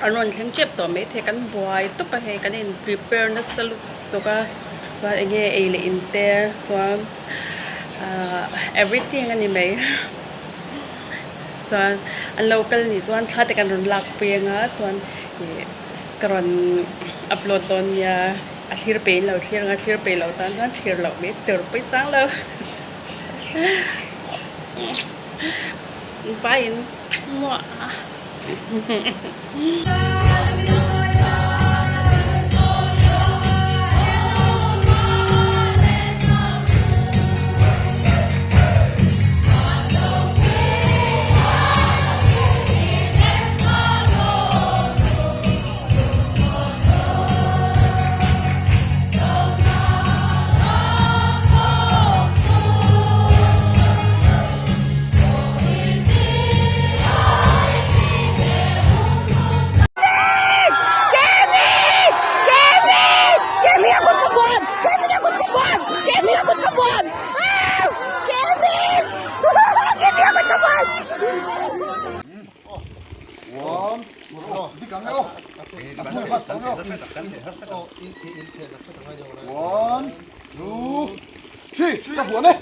An rawn thleng tep tawh maithei kan buai tawp a hei kan in prepare nasa lutuk a chuan eng nge ei leh in te chuan ahh everything a ni mai chuan an lo kal nih chuan thla te kan rawn lak pui anga chuan ih ka rawn upload dawn nia a thlir pe in lo thlir anga thlir pe lo tan chuan thlir loh mai tur pawi chang lo vaiin muah. One, two, three, ka buan e.